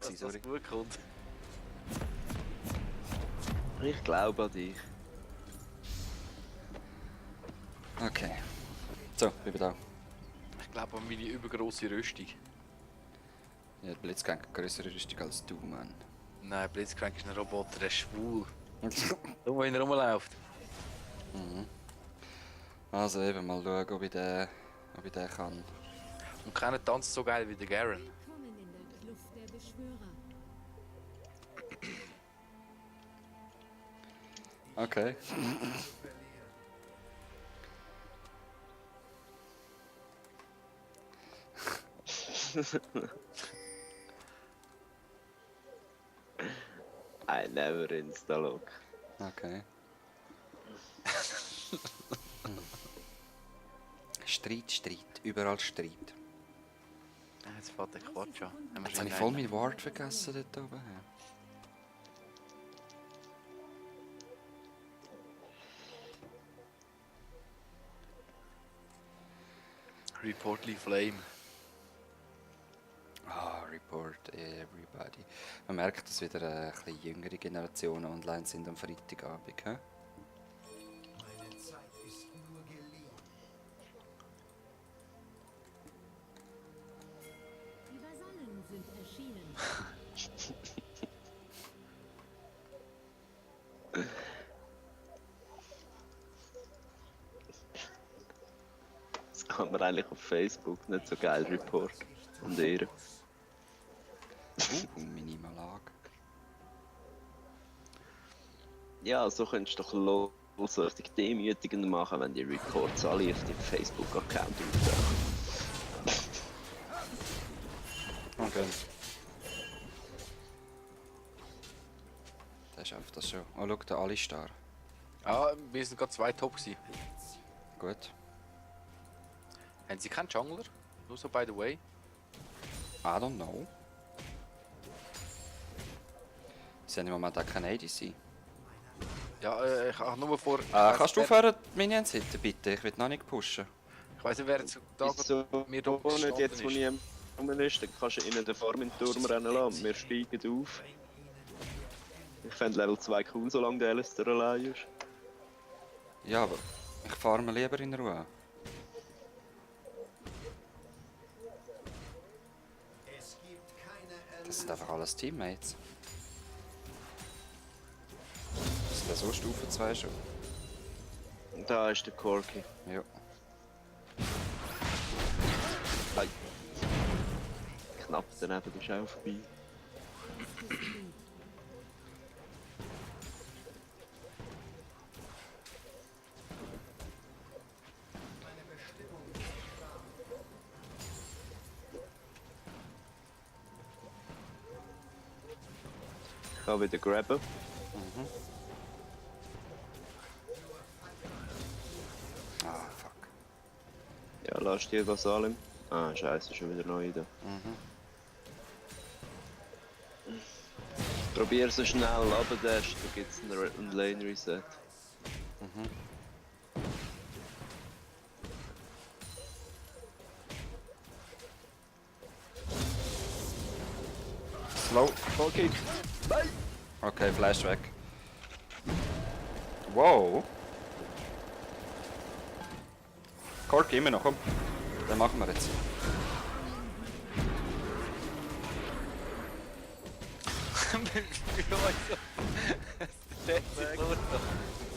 dass sorry. das gut kommt. Ich glaube an dich. Okay. So, bin da. Ich glaube an meine übergrosse Rüstung. Ja, Blitzcrank hat größere Rüstung als du, Mann. Nein, Blitzcrank ist ein Roboter, der ist schwul. Schau, wenn er rumläuft. Also eben mal schauen, ob ich den kann. Und keiner tanzt so geil wie der Garen. Willkommen in der Kluft der Beschwörer. Okay. I never insta-log. Okay. Streit, Streit. Überall Streit. Jetzt fährt der Quatsch an. Jetzt habe ich voll mein Ward vergessen dort oben. Ja. Reportly Flame. Ah, Report everybody. Man merkt, dass wieder ein bisschen jüngere Generationen online sind am Freitagabend. He? Meine Zeit ist nur geliehen. Die Vasallen sind erschienen. Das kann man eigentlich auf Facebook nicht so geil reporten. Und ihr. Minimalag. Ja, so könntest du doch so richtig demütigend machen, wenn die Reports alle auf deinem Facebook-Account auftauchen. Okay. Der schafft das schon. Oh, schau, der Alistar. Ah, wir sind gerade 2 Top gewesen. Gut. Haben Sie keinen Jungler? Nur so by the way. I don't know. Sie haben im Moment auch keine ADC. Ja, ich habe nur vor... Kannst du aufhören, die Minions zu hitten, bitte? Ich will noch nicht pushen. Ich weiss nicht, wer jetzt da Wieso mir da nicht jetzt, wo gestanden niemand rum ist, dann kannst du ihnen den Farm in den Turm rennen lassen und wir steigen auf. Ich fände Level 2 cool, solange der Alistair allein ist. Ja, aber ich farme lieber in Ruhe. Es gibt keine Das sind einfach alles Teammates. Das sind ja so Stufe 2 schon. Da ist der Corky. Ja. Ei. Knapp daneben ist auch vorbei. Ich kann wieder grabben. Ah, fuck. Ja, lass die Vasallen. Ah, scheiße, schon wieder neu da. Probier so schnell runterdash, da gibt's einen Lane Reset. Slow. Okay. Nein! Okay, Flash weg. Wow. Corky immer noch, komm. Den machen wir jetzt.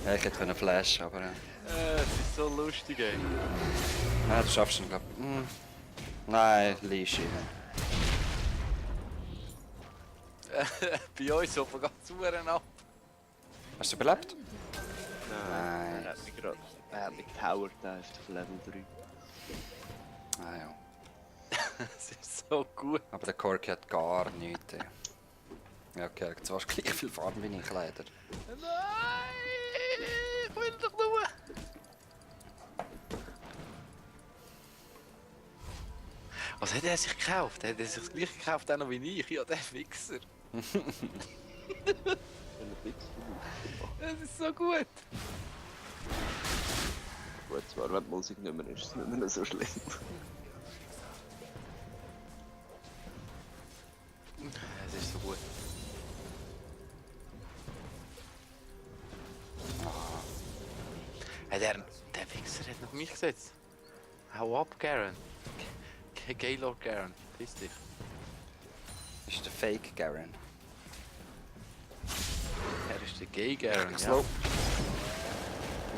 Ja, ich hätte können Flash, aber Es ist so lustig, ey. ja, du schaffst ihn, glaub ich. Nein, Lishi. Bei uns oben geht es ab. Hast du überlebt? Nein. Er hat mich gerade. Er hat mich powered auf Level 3. Ah ja. Es ist so gut. Aber der Corky hat gar nichts. Ey. Ja, okay, er hat zwar gleich viel Farm wie ich leider. Nein! Ich will doch nur! Was hat er sich gekauft? Hat er sich das gleiche gekauft auch noch wie ich? Ja, der Fixer. Das ist so gut. Gut, zwar wenn die Musik nicht mehr ist, ist es nicht mehr so schlimm. Es mich gesetzt. Hau ab, Garen. Gaylord Garen, piss dich. Das ist der Fake Garen. Er ist der Gay Garen, ja. Slow.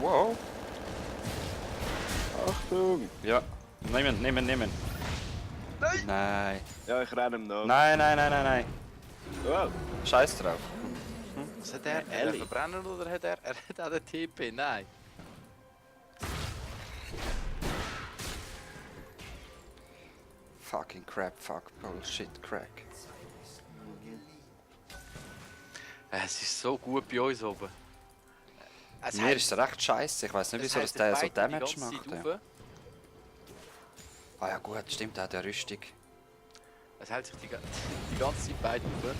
Wow. Achtung! Ja. Nehmen. Nein! Nein. Ja, ich renne ihm nach. Nein. Wow! Scheiß drauf. Was hat er? Hat er Ellie. verbrennen oder hat er? Er hat auch den TP, nein. Fucking crap, fuck, bullshit, crack. Es ist so gut bei uns oben. Es Mir ist es recht scheiße. Ich weiß nicht, wieso dass der so Damage macht. Ja. Ah ja gut, stimmt, der hat ja Rüstung. Es hält sich die ganze Zeit beide auf.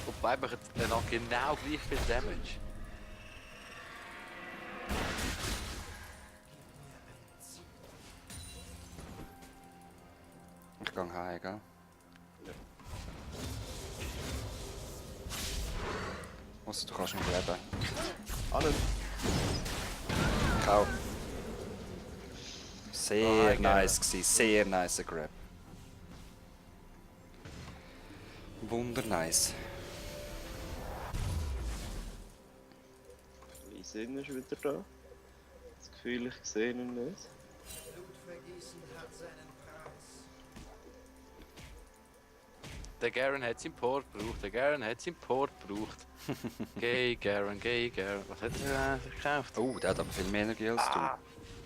Und beide machen dann genau gleich viel Damage. Ich gehe heim, gell? Also du kannst noch leben. Annen! Kau. Sehr nice gewesen, sehr nice Grab. Wunder nice. Lysin ist wieder da. Das Gefühl, ich sehe ihn nicht. Blutvergießen hat seinen Preis. Der Garen hat seinen Port gebraucht. Gay Garen. Was hat er gekauft? Oh, der hat aber viel mehr Energie als du.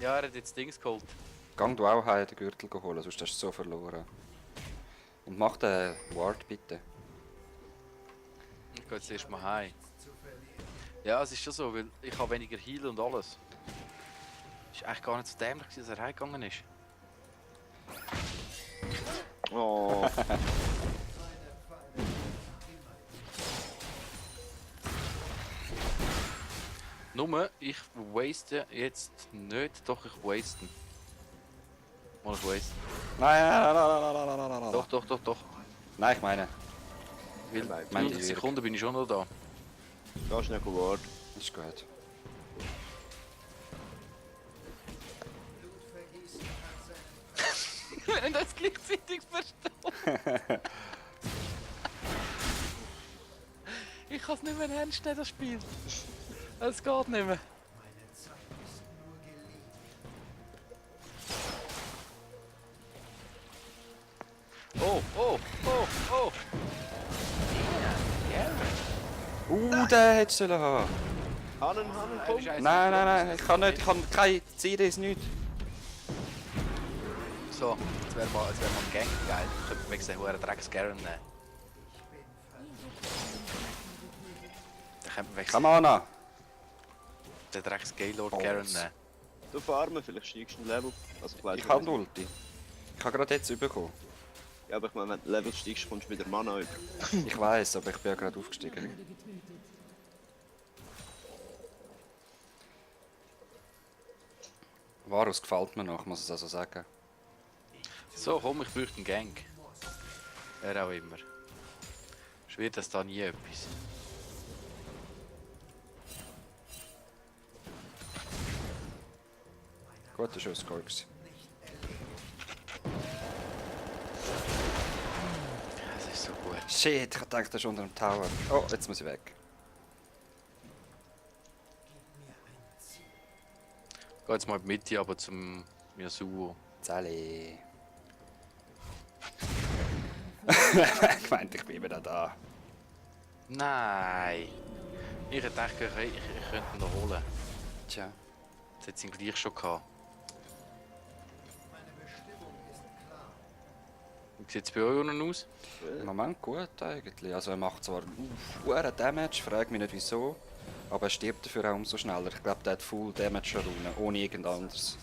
Ja, er hat jetzt Dings geholt. Gang du auch heim den Gürtel holen, sonst hast du so verloren. Und mach den Ward bitte. Ich gehe jetzt erstmal heim. Ja, es ist schon so, weil ich habe weniger Heal und alles. Es war eigentlich gar nicht so dämlich, dass er heimgegangen ist. Oh! Nur, ich waste jetzt nicht, doch ich waste. Mal ich waste. Nein. Doch. Nein, ich meine, Weil Nein, 90 Sekunden bin ich schon noch da. Geh schnell warten. ist gut. Blutvergießen hat seinen Wir haben das gleichzeitig verstanden. Ich kann es nicht mehr ernst nehmen, das Spiel. Es geht nicht mehr. Meine Zeit ist nur geliehen. Oh. Der hättest du haben. Hannen, komm! Nein, ich kann nicht, ich kann keine CDs, nichts. So, jetzt wäre mal ein Gang geil. Ich könnte wegen den hohen Drecks Garen nehmen. Dann könnte man Come on. den Drecks Gaylord Balls. Garen nehmen. Du farmen, vielleicht steigst du ein Level. Also, weiss Ich habe nicht. Ulti. Ich habe gerade jetzt bekommen. Ja, aber ich meine, wenn du Level steigst, kommst du wieder Mana über. Ich weiß, aber ich bin ja gerade aufgestiegen. Varus gefällt mir noch, muss ich also sagen. So, komm, ich bräuchte einen Gang. Wer auch immer. Schwirrt das da nie etwas. Guter Schuss, Korks. Das ist so gut. Shit, ich dachte, das ist unter dem Tower. Oh, jetzt muss ich weg. Ich gehe jetzt mal in die Mitte, aber zum Yasuo. Sally. Ich meinte, ich bin wieder da. Nein! Ich hätte gedacht, ich könnte ihn noch holen. Tja. Das hätte ihn gleich schon gehabt. Meine Bestimmung ist klar. Wie sieht es bei euch unten aus? Im Moment gut eigentlich. Also er macht zwar hohen Damage, frage mich nicht wieso. Aber er stirbt dafür auch umso schneller. Ich glaube, der hat Full Damage Rune, ohne irgend anderes.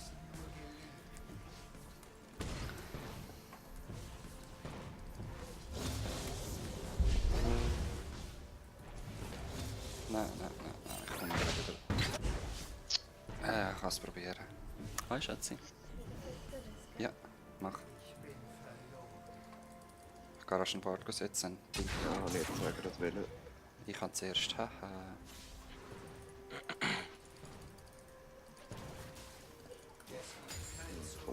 Nein, ich komme nicht wieder. Ich kann es probieren. Hi Schätzi. Ja, mach. Ich kann rasch ein Board setzen. Ja, habe ich jetzt gerade wollen. Ich kann zuerst. Haha.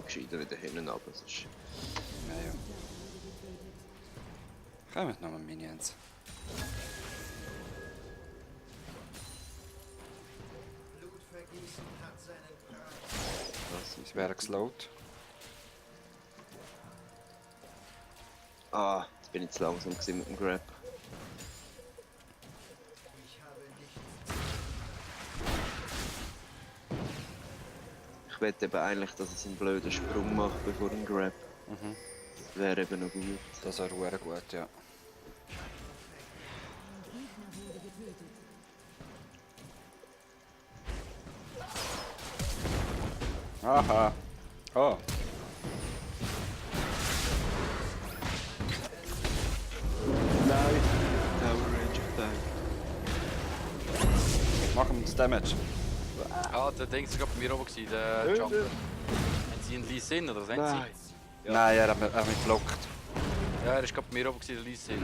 gescheiter wieder hinten ab. Das ist... Ja. Kommen noch mal Minions. Blutvergießen hat seinen Preis. Sie wären geslowt. Ah, jetzt bin ich zu langsam gewesen mit dem Grab. Ich habe nichts. Ich wette eben eigentlich, dass es einen blöden Sprung macht bevor ein Grab. Das wäre eben noch gut. Das wäre verdammt gut, ja. Ein Gegner wurde getötet. Aha. Oh. Nein! Tower Range Attack. Machen wir das Damage. Ah, der Ding ist gerade bei mir oben gewesen, der Jumper. Haben sie einen Lee Sin oder was haben Nein! Ja. Nein, er hat mich geblockt. sie? Ja, er ist gerade bei mir oben gewesen, der Lee Sin.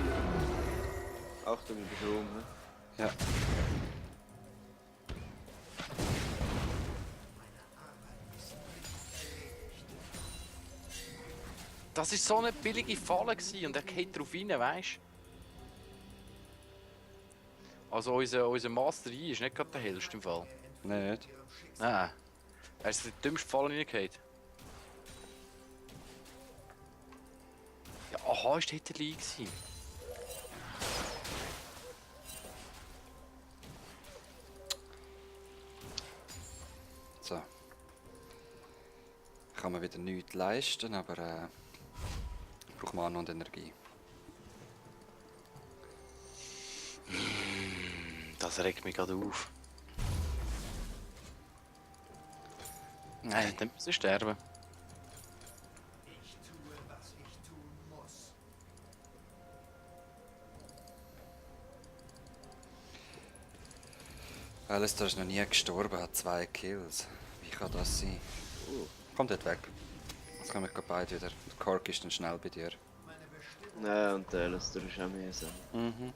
Achtung, ich bin rum. Ja. Das war so eine billige Falle gewesen und er geht drauf rein, weißt du? Also unser Master Yi ist nicht gerade der hellste im Fall. Nicht. Nein. Er ist in die dümmste Falle reingefallen. Ja, aha, ist dort der Lee gewesen. So. Kann man wieder nichts leisten, aber braucht man und Energie. Das regt mich gerade auf. Nein, dann müssen wir sterben. Ich tue, was ich tun muss. Alistair ist noch nie gestorben, hat 2 Kills. Wie kann das sein? Kommt dort weg. Jetzt kommen wir beide wieder. Der Cork ist dann schnell bei dir. Meine Bestimmung Nein, und der Alistair ist auch mühsam. Mhm.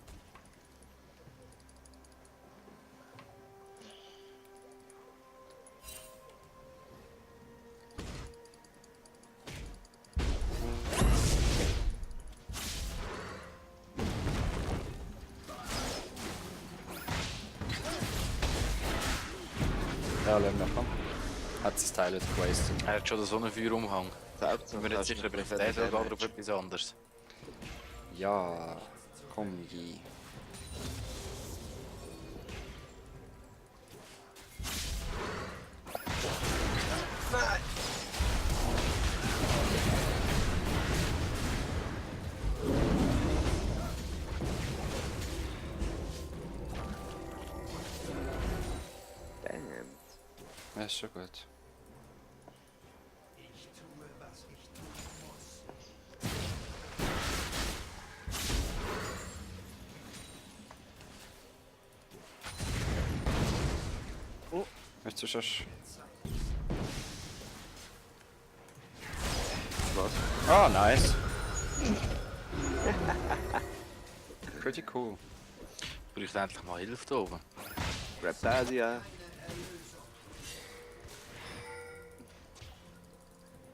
Ja, lass mal kommen. Hat sein Teil wieder gewastet. Er hat schon so einen Feuerumhang. Selbst Ich bin nicht sicher, ob er auf den oder auf etwas anderes. Ja, komm, Yi. Damn. Ja, ist schon gut. ich tue, was ich tun muss. Weißt du schon? Was? Ah, nice. Pretty cool. Ich brauche endlich mal Hilfe da oben. Grab Daddy, ja.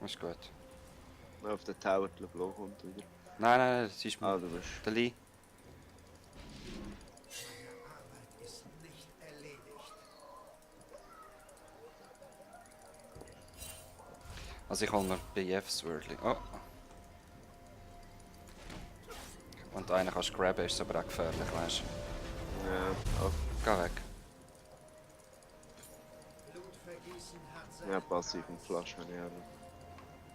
Ist gut. Auf den Tower, der Blau kommt wieder. Nein, nein, das ist Ah, du bist. der Lee. Arbeit ist nicht erledigt. Also ich hole mir BF Swirly. Oh. Und einen kannst du grabben, ist aber auch gefährlich, weißt du. Ja, auch. Geh weg. Blutvergießen hat seinen Ja, passiven Flash, wenn ich ehrlich.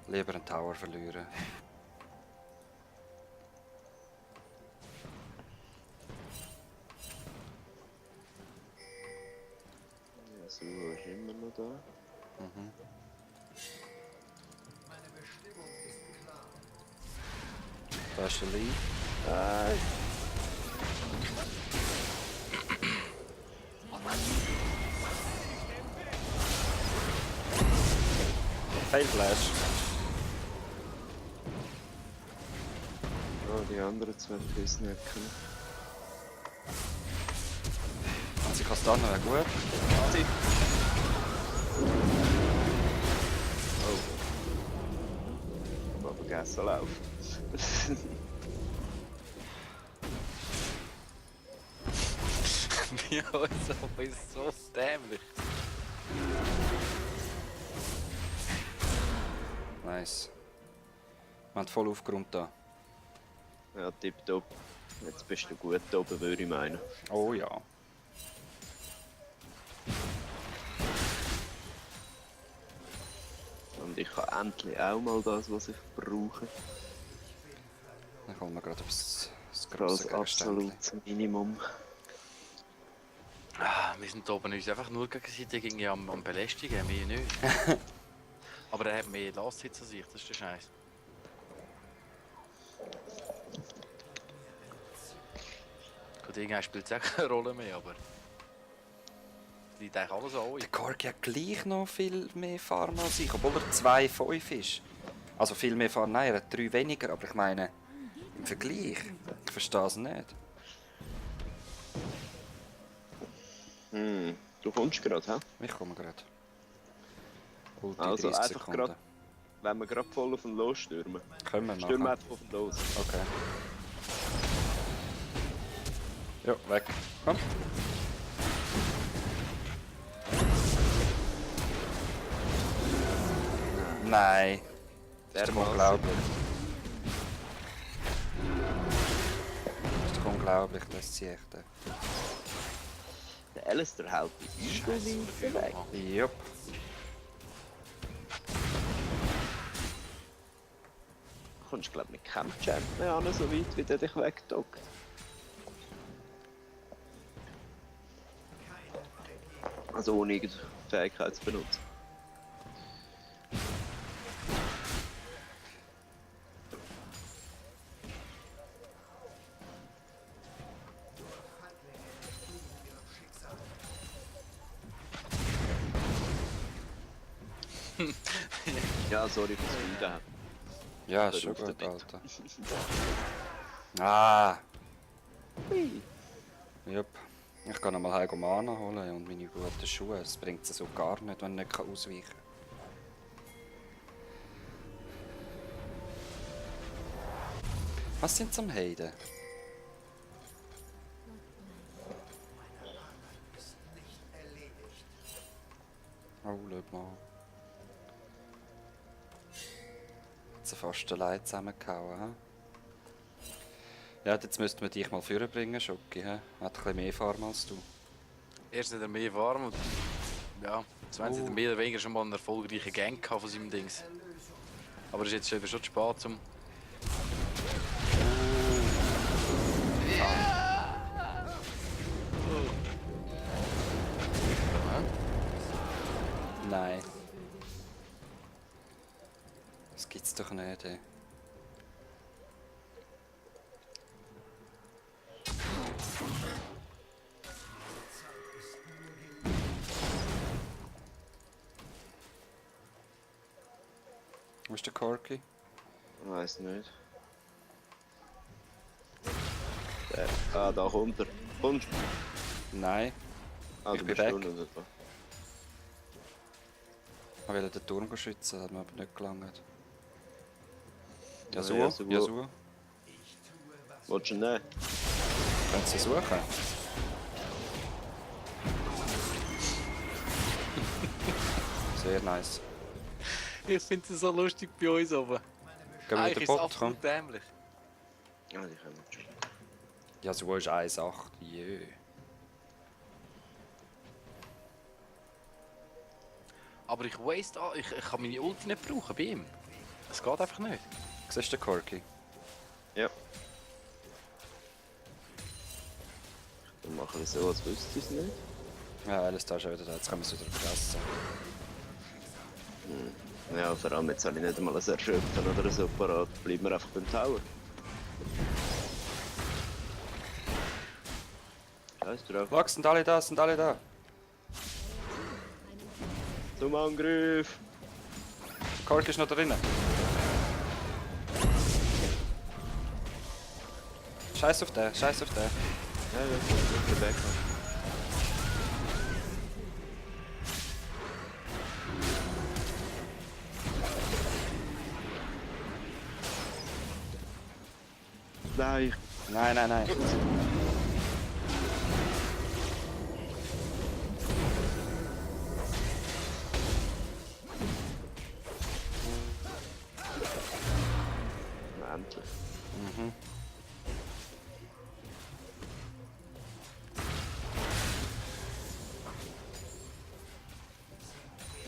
Lieber einen Tower verlieren. Ja, so ist immer noch da. Mhm. Meine Bestimmung ist klar. Da ist der Lee. Nein! Fail Flash. Oh, die anderen zwei Pissen nicht können. Also ich kann es dann noch gut. Oh. vergessen laufen. Ja, so ist so dämlich. Nice. Wir haben voll aufgeräumt da. Ja, tipptopp. Jetzt bist du gut da oben, würde ich meinen. Oh ja. Und ich habe endlich auch mal das, was ich brauche. Dann kommen wir gerade aufs das Das grosse Gegenständchen. absolutes Minimum. Ah, wir sind da oben uns einfach nur gegenseitig irgendwie am belästigen, mehr nicht. Aber er hat mehr Lastsitz als ich, das ist der Scheiß. Gut, irgendwann spielt es auch keine Rolle mehr, aber... Es liegt eigentlich alles an euch. Der Corgi hat gleich noch viel mehr Farm als ich, obwohl er 2,5 ist. Also viel mehr Farm, nein, er hat 3 weniger, aber ich meine, im Vergleich, ich verstehe es nicht. Du kommst gerade, hä? Ich komme gerade. Ulti Also 30 einfach Sekunden. gerade, wenn wir gerade voll auf den Los stürmen. Können wir Stürmen machen. einfach auf den Los. Okay. Ja, weg. Komm. Nein. Das ist doch unglaublich. Das ist doch unglaublich, das ziehe ich da. Der Alistair hält die Einstellung weg. Jupp. Du kommst glaube ich mit keinem Champ mehr an, so weit wie der dich wegdockt. Also ohne irgendeine Fähigkeit zu benutzen. Ja, sorry fürs Wieder. Ja, ist schon Hör auf gut, damit. Alter. Ah! Jupp. Ich kann nochmal heim Mana holen und meine guten Schuhe. Es bringt es so gar nicht, wenn ich nicht ausweichen kann. Was sind zum Heiden? Oh, schau mal. Hat sie fast allein zusammengehauen, hä? Ja, jetzt müssten wir dich mal vorbringen, Schoki, hä? Hat ein bisschen mehr Farm als du. Erst hat er mehr warm und... Ja, 20 hat er mehr oder weniger schon mal einen erfolgreichen Gang gehabt von seinem Dings. Aber es ist jetzt schon zu spät zum... Nein. Das gibt's doch nicht, ey. Wo ist der Corky? Ich weiß nicht. Ah, da kommt er. Kommst du? Nein. Ah, Ich du bin bist weg. unten da. Ich wollte den Turm schützen, hat mir aber nicht gelangt. Ja, Yasuo, Yasuo. Yasuo. Willst du ihn nehmen? Können Sie suchen? Sehr nice. Ich finde es so lustig bei uns oben. Gehen wir mit Eigentlich der ist es Bot, komm. absolut dämlich. Ja, die kommen schon. Yasuo ist 1,8. Jö. Aber ich waste all... Ich kann meine Ulti nicht brauchen bei ihm. Das geht einfach nicht. Siehst du den Corky? Ja. Dann machen wir so, als wüsste ich es nicht. Ja, alles da schon wieder da. Jetzt können wir es wieder vergessen. Ja, vor allem jetzt habe ich nicht einmal ein Erschöpfen oder so parat. Bleiben wir einfach beim Tower. Scheiß drauf. Schau, sind alle da, sind alle da. Zum Angriff! Der Corky ist noch drinnen. Scheiß auf den, scheiß auf den. Ja, ja, ich bin weg. Nein, Nein, nein, nein. endlich.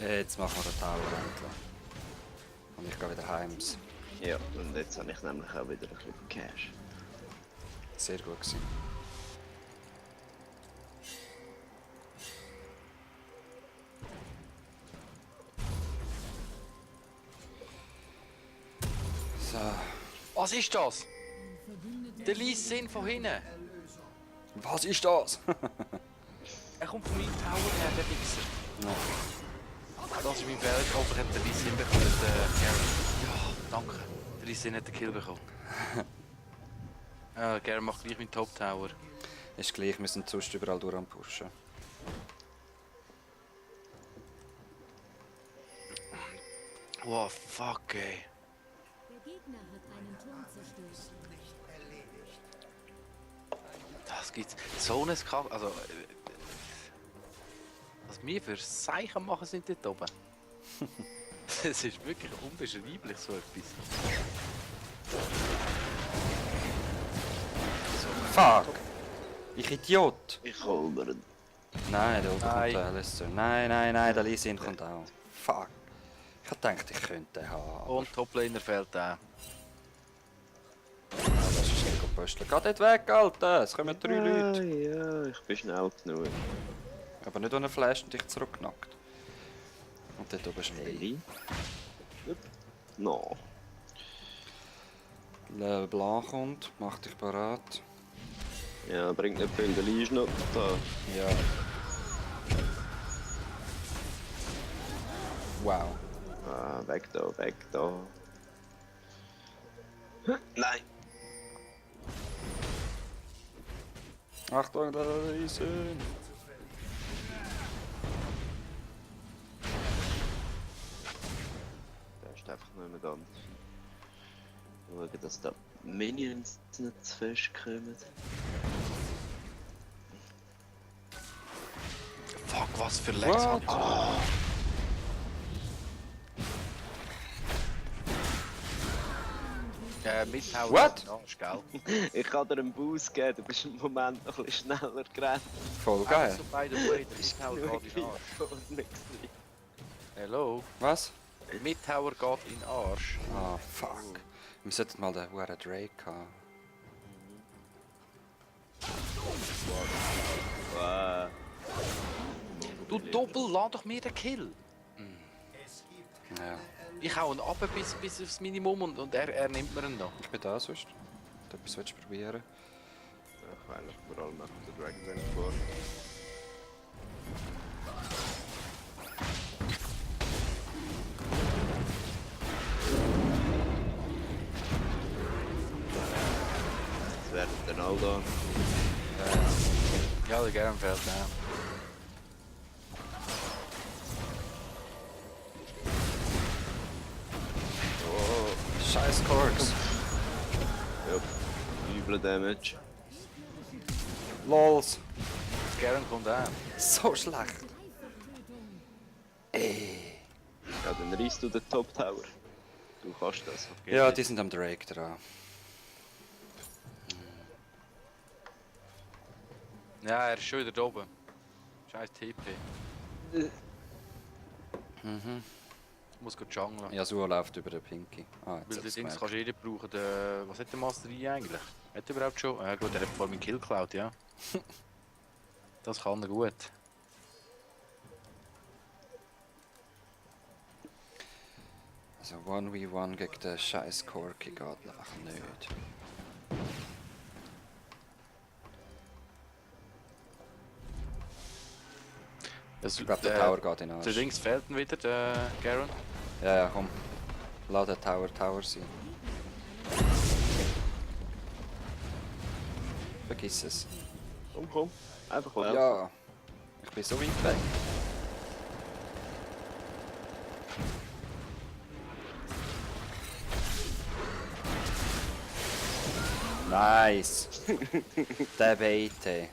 Jetzt machen wir den Tower endlich. Und ich gehe wieder heims. Ja, und jetzt habe ich nämlich auch wieder ein bisschen Cash. Sehr gut gewesen. So. Was ist das? Der Lee Sin von hinten. Was ist das? Er kommt von meinem Tower her, der Wichser. Das ist mein Fehler. Hoffentlich hat der Lee Sin bekommen. Ja, danke. Der Lee Sin hat den Kill bekommen. Garen macht gleich meinen Top Tower. Ist gleich, wir sind sonst überall durch am Pushen. Wow, fuck ey. Der Gegner hat einen Turm zerstört. Das gibt's. So ein Kack. Also. Was wir für Zeichen machen sind dort oben. Das ist wirklich unbeschreiblich, so etwas. Fuck! Ich Idiot! Ich hol mir einen. Nein, der oben kommt Nein. der Alistair. Nein, nein, nein, der Lee Sin kommt auch. Fuck! Ich hab gedacht, ich könnte den haben. aber- Und Toplaner fällt auch. Ja, das ist nicht gut pösteln. Geh dort weg, Alter! Es kommen 3 Leute. Ja, ich bin schnell genug. Aber nicht ohne Flash und dich zurückgenackt. Und dort oben ist ein Lee. Ellie? No. Le Blanc kommt, mach dich bereit. Ja, bringt nicht viel, der Lee ist noch da. Ja. Wow. Ah, weg da, weg da. Nein! Achtung, der Lee Sin! Der ist einfach nicht mehr ganz. Schauen, dass da Minions nicht zu fest kommen. Fuck, was für Lex What? hat ich. Mit Tower. What? Arsch, gell? Ich kann dir einen Boost geben, du bist im Moment noch ein bisschen schneller gerannt. Voll geil. Also, by the way, der Mid Tower geht in den Arsch. Hello? Was? Mid Tower geht in den Arsch. Ah, fuck. Wir sollten mal den Huren Drake haben. Wow. Du Doppel, lad doch mir den Kill. Ja, Ich hau ihn ab bis aufs Minimum und er nimmt mir ihn noch. ich bin da sonst. Du etwas willst du probieren? Ich will eigentlich vor allem nach der Dragon Dance vor. Das wäre dann all da. Ja, der Garen fällt ja. Scheiß Corks. Ja, übler Damage. LOLs. Garen kommt auch. So schlecht. Ja, dann reißt du den Top Tower. Du kannst das. Ja, die sind am Drake dran. Ja, er ist schon wieder da oben. Scheiß TP. Ich muss gut junglen. Yasuo läuft über den Pinky. Ah, jetzt Weil hab die ich's Dings gemerkt. kannst du jeder brauchen. Was hat der Master 3 eigentlich? Hat er überhaupt schon? Ja gut, er hat vor allem Kill geklaut, ja. Das kann er gut. Also 1v1 gegen den scheiß Corky geht einfach nicht. Das, Ich glaube, der Tower geht in den Der Arsch. Dings fehlt ihm wieder, der Garen. Ja, ja, komm. Lass den Tower sein. Vergiss es. Komm, komm. Einfach laufen. Ja. Ich bin so weit weg. Nice. Der Beite.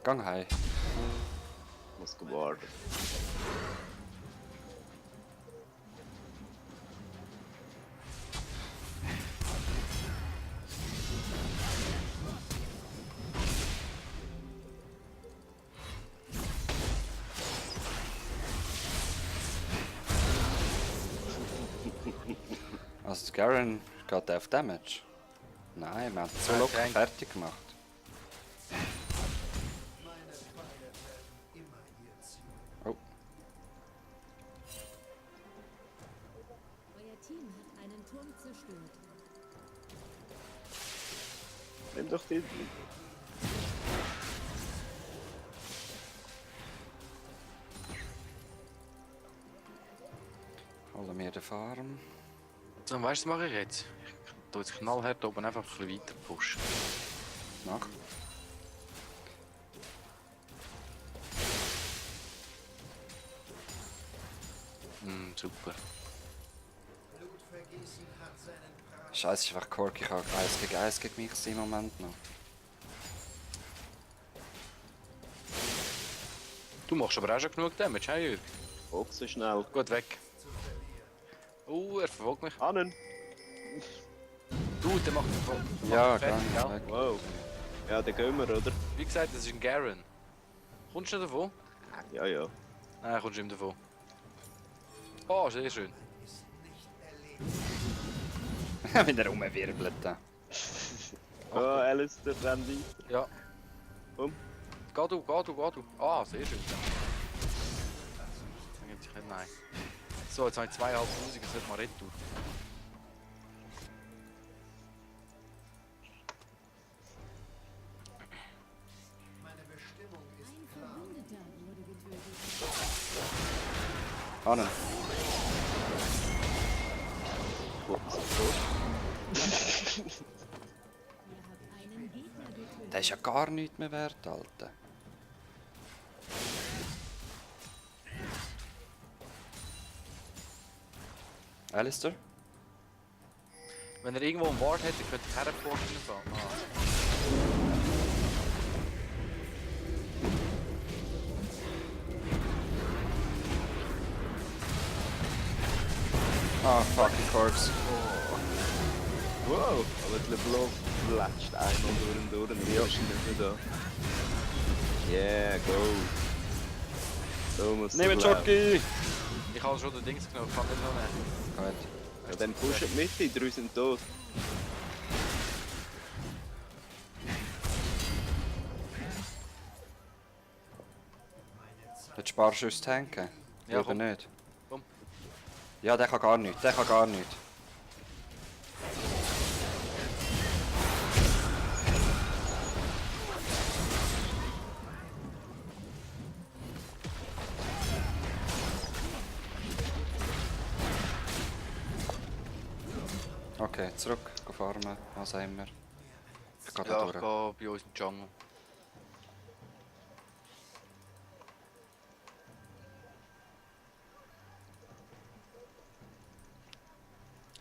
Gang heim. Muss warten. Also Garen geht auf Damage. Nein, wir haben so Ja, locker danke. fertig gemacht. Meine Pfeile treffen immer ihr Ziel. Oh, Euer Team hat einen Turm zerstört. Nimm doch den. holen wir den Farm. So, weißt du, was mache ich jetzt? Ich tue jetzt knallhart oben einfach ein bisschen weiter pushen. Mach. Super. Blutvergießen hat seinen Preis. Scheiße, ist einfach Cork, ich habe 1 gegen 1 gegen mich im Moment noch. Du machst aber auch schon genug Damage, hey Jürg? Box so schnell. Gut, weg. Er verfolgt mich. Annen! Du, der macht Ja, fertig, gang gell? weg. Wow. Ja, dann gehen wir, oder? Wie gesagt, das ist ein Garen. Kommst du davon? Ja, ja. Nein, kommst du ihm davon. Oh, sehr schön. Wenn er rumwirbelt. Da. Oh, Alistair, renn weiter. Ja. Komm. Geh du. Ah, sehr schön. Dann gibt sich nicht nein. So, jetzt habe ich 2500, das wird mal retour. Meine Bestimmung ist Ein klar. Verbündeter wurde getötet. Annen. Ihr habt einen Gegner getötet. Der ist ja gar nichts mehr wert, Alter. Alistair? Wenn er irgendwo einen Ward hätte, könnte ich herporten. Ah. Ah, fucking Corks. Wow, aber der Bluff flatscht einmal durch und wir sind nicht mehr da. Yeah, go! So muss Nehmen es laufen. Jockey! Ich habe schon den Dings genommen, kann den noch nehmen. Gut. Ja, dann pushen mit, die 3 sind tot. Willst du Sparschüsse tanken? Ja, Oder komm. nicht? Komm. Ja, der kann gar nichts. Der kann gar nichts. Okay, zurück. Go farmen. Was haben wir? Ich gehe Ja, da ich durch. gehe bei uns in den Jungle.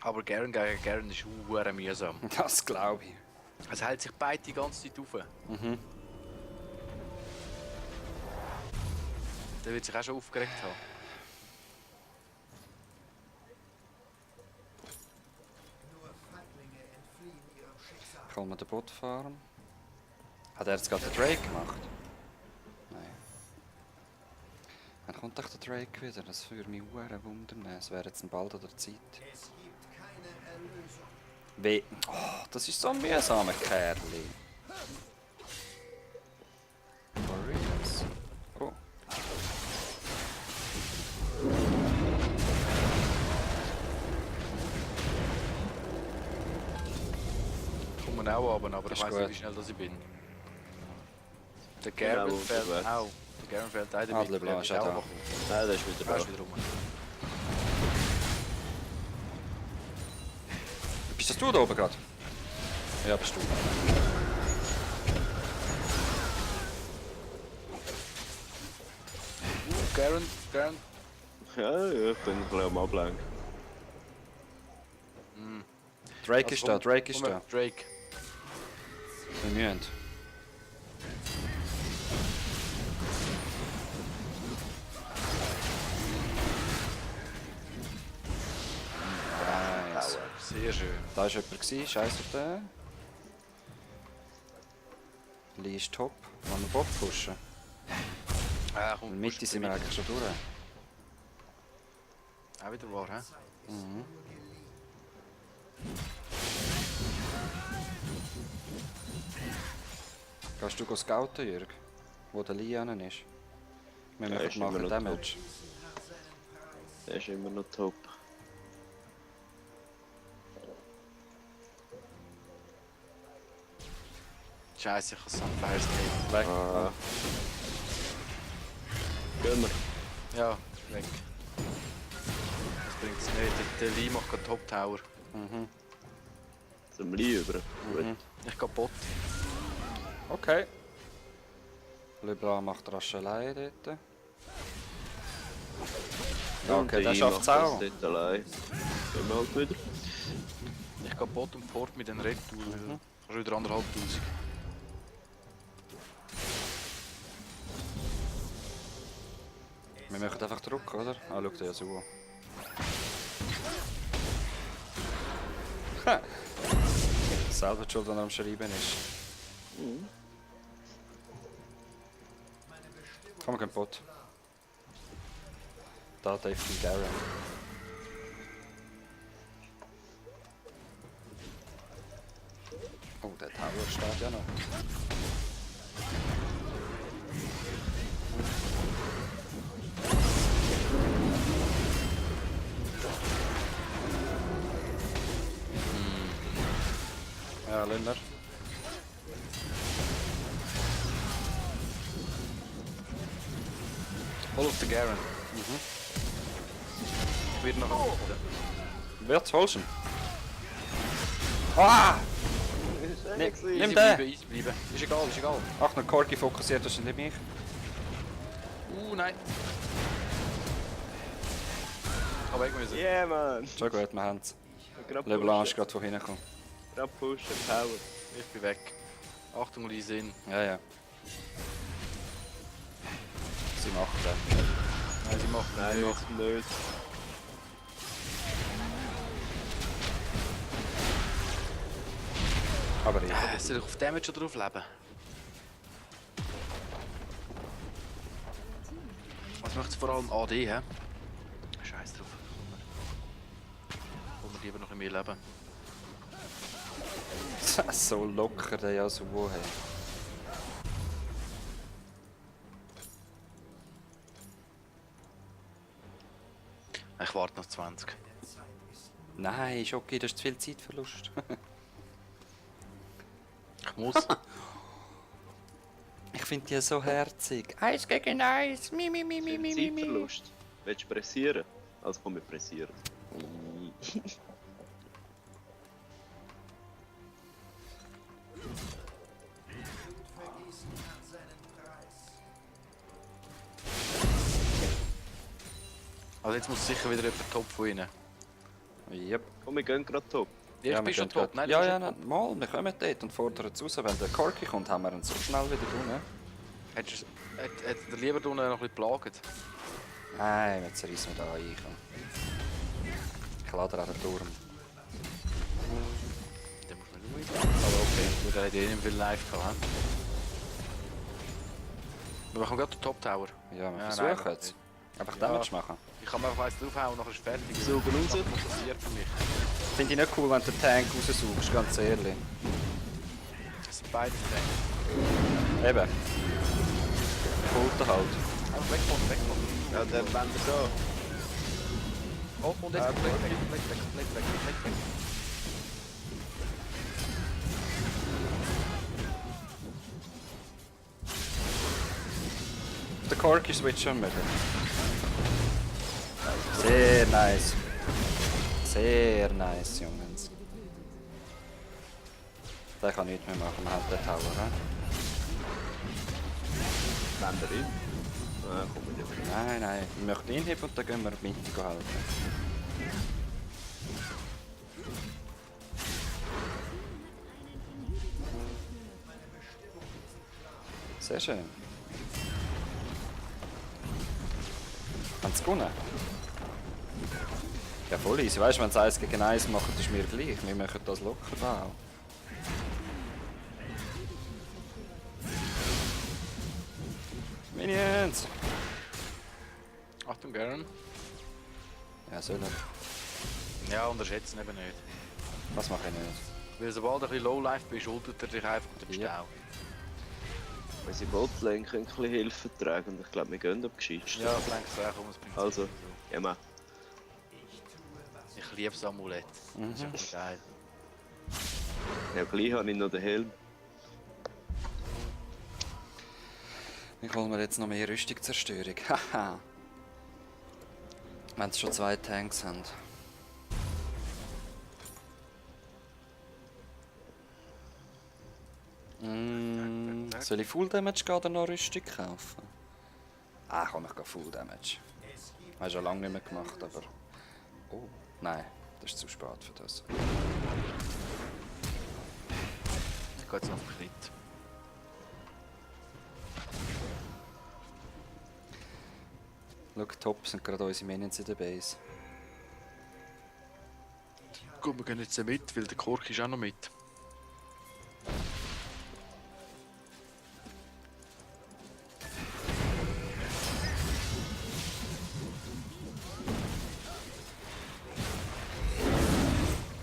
Aber Garen gegen Garen ist sehr mühsam. Das glaube ich. Es hält sich beide die ganze Zeit auf. Mhm. Der wird sich auch schon aufgeregt haben. Nur Feiglinge entfliehen ihrem Schicksal. Ich hole mir den Bot fahren. Hat er jetzt gerade den Drake gemacht? Nein. Wann kommt doch der Drake wieder? Das würde mich sehr wundern. Es wäre jetzt bald an der Zeit. Es gibt keine Erlösung. Wie? Oh, das ist so ein mühsamer Kerli. For reals. Oh. Ich komme auch runter, aber Das ich ist weiß nicht, gut. wie schnell das ich bin. Der Genau, Garen fällt unterwegs. auch. Der Garen fällt auch Ah, damit. der Blanc ist auch da. Nein, der ist wieder Da da. ist wieder rum. Bist das du da oben gerade? Ja, bist du. Garen. Ja, ich bin ein bisschen am Ablenken. Drake ist da, Drake ist da. Drake. Bemühend. Nice. Sehr schön. Da war jemand, scheiß auf den. Lee ist top. Wollen wir Bot pushen? Komm, In der Mitte sind wir eigentlich schon durch. Auch wieder wahr, hä? Kannst du scouten, Jürg? Wo der Lee hin ist? Wir Ja, machen ist immer nachher noch Damage. Der ist immer noch top. Scheiße, ich habe Sunfires gegeben. Weg. Ah. Gehen wir. Ja, weg. Das bringt es nicht. Der Lee macht gerade Top Tower. Mhm. Zum Lee über. Gut. Ich gehe Bot. Okay. LeBlanc macht Raschelei dort. Okay, der schafft es auch. Nicht allein. Gehen wir halt wieder. Ich gehe Bot und Port mit den Red Tour. Kannst wieder 1.500. Wir machen einfach Druck, oder? Ah, schau dir ja so an. Selber die Schuld, wenn er am Schreiben ist. Komm, wir gehen Bot. Da Dave und Garen. Oh, der Tower steht ja noch. Ja, Lindner. Hol auf den Garen. Wird noch ein Wird's holschen? Ah! Nimm Easy den! bleiben, easy bleiben. Ist egal, ist egal. Ach, noch Corky fokussiert, das ist nicht mich. Nein. Ich kann weg müssen. Yeah, man! Schon gut, wir haben es. Gerade LeBlanc ist pushen. gerade von hinten gekommen. Gerade pushen, Power. Ich bin weg. Achtung, Lee Sin. Ja, ja. Sie macht das. Nein, sie macht Nein, nicht. jetzt nicht. Aber ja. Soll ich auf Damage oder auf Leben? Was macht vor allem AD, hä? Scheiß drauf. Wollen wir lieber noch ein mehr leben? So locker der ja so wo hey. Ich warte noch 20. Nein, ist okay, das ist zu viel Zeitverlust. Ich muss. Ich finde die so herzig. 1 gegen 1. Mi, mi, mi, mi, mi, mi, mi. Zeitverlust. Willst du pressieren? Also komm, wir pressieren. Also jetzt muss sicher wieder jemand Top von ihnen. Yep. Komm, wir gehen gerade top. Ja, ich wir bin schon gehen top. grad- Nein, ja, du bist ja, schon nein, mal, wir kommen dort und fordern es raus. Wenn der Corky kommt, haben wir ihn so schnell wieder drin. Hättest du hätt der lieber unten noch ein bisschen plagt? Nein, jetzt reissen wir da ein. Ich lade an den Turm. Dann muss man schauen. Aber okay, der hat eh nicht viel live gehabt. He? Wir machen gerade den Top Tower. Ja, wir Ja, versuchen nein, es. Einfach Ja. Damage machen. Ich kann mir einfach eins draufhauen und nachher ist fertig. Saugen raus. Das passiert für mich. Finde ich nicht cool, wenn du den Tank raussuchst, ganz ehrlich. Das sind beide Tanks. Eben. Kulten halt. Einfach wegkommen, wegkommen. Ja, der Bänder da. Oh, und jetzt komplett weg, komplett weg, komplett weg, komplett weg. Der Corky switcht schon wieder. Sehr nice. Sehr nice, Jungs. Der kann nichts mehr machen, wir haben den Tower. He? Bänder in. Ah, komm nicht. Nein, nein. Ich möchte ihn heben und dann gehen wir in die Mitte halten. Sehr schön. Haben sie gewonnen? Ja, voll easy. Weißt du, wenn sie 1 gegen 1 machen, ist mir gleich. Wir machen das locker da. Minions! Achtung, Garen. Ja, soll er. Ja, unterschätzen eben nicht. Das mache ich nicht. Weil sobald du ein bisschen Lowlife bist, schuldet er dich einfach und dann bist du Ja. auch. Wenn sie Botlane können ein bisschen Hilfe tragen und ich glaube, wir gehen ab gescheit. Ja, das lenkt es auch um das Prinzip. Also, ja, mal. Ich liebe das Amulett. Das ist einfach geil. Ja, gleich habe ich noch den Helm. Ich hole mir jetzt noch mehr Rüstungzerstörung. Haha. Wenn sie schon 2 Tanks haben. Soll ich Full Damage gehen oder noch Rüstung kaufen? Ah, komm, ich gehe Full Damage. Habe ich schon lange nicht mehr gemacht, aber... Oh, nein, das ist zu spät für das. Ich gehe jetzt auf den Crit. Schau, top sind gerade unsere Minions in der Base. Gut, wir gehen jetzt mit, weil der Kork ist auch noch mit.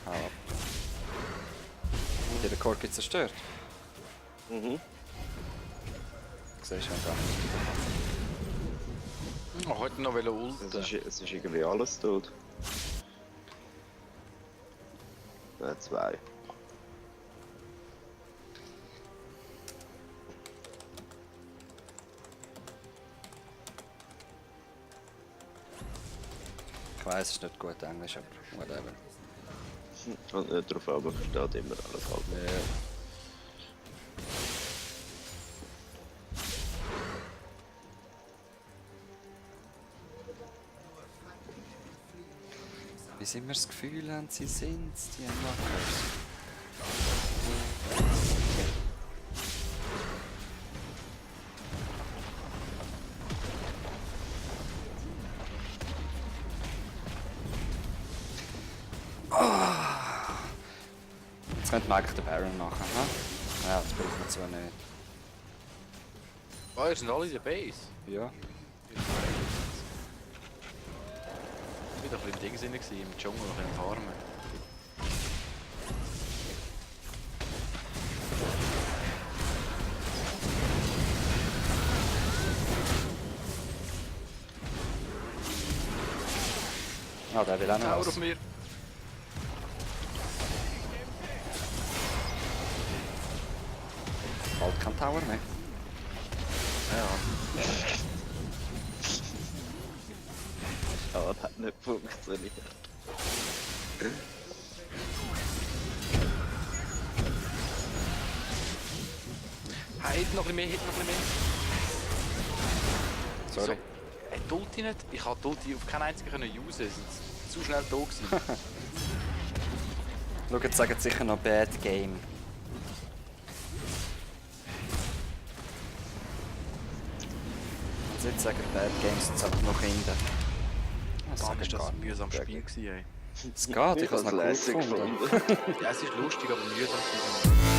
Hau ab. Hat dir der Kork jetzt zerstört? Mhm. Siehst du, wenn Oh, heute noch ulten. Es ist irgendwie alles tot. Ja, 2. Ich weiss, es ist nicht gut Englisch, aber whatever. Kommt nicht drauf an, man versteht immer alles halt. Ja. Wie sind wir das Gefühl haben, sie sind's, die Mackers. Jetzt könnte man eigentlich den Baron machen, hm? Ja, das braucht man zwar nicht. Oh, ihr sind alle in der Base. Ja. Ich war doch ein bisschen im Ding drin, im Dschungel, noch im Farmen. Ah, der will auch noch Tower was. auf mir. Bald kein Tower mehr. Ja. Ja, das hat nicht funktioniert. Hit noch ein bisschen mehr, hit noch ein bisschen mehr. Sorry. So, die Ulti nicht? Ich konnte die Ulti auf keinen einzigen usen, sie sind zu schnell da gewesen. Schau, jetzt sagen sie sicher noch Bad Game. Wenn sie jetzt sagen Bad Games, sind sie aber noch Kinder. Das Mann, sag ich ist das gar ein nicht. mühsames Spiel gewesen, ey. Es geht, ich habe es noch cool lässig gefunden. Ja, es ist lustig, aber mühsam gewesen.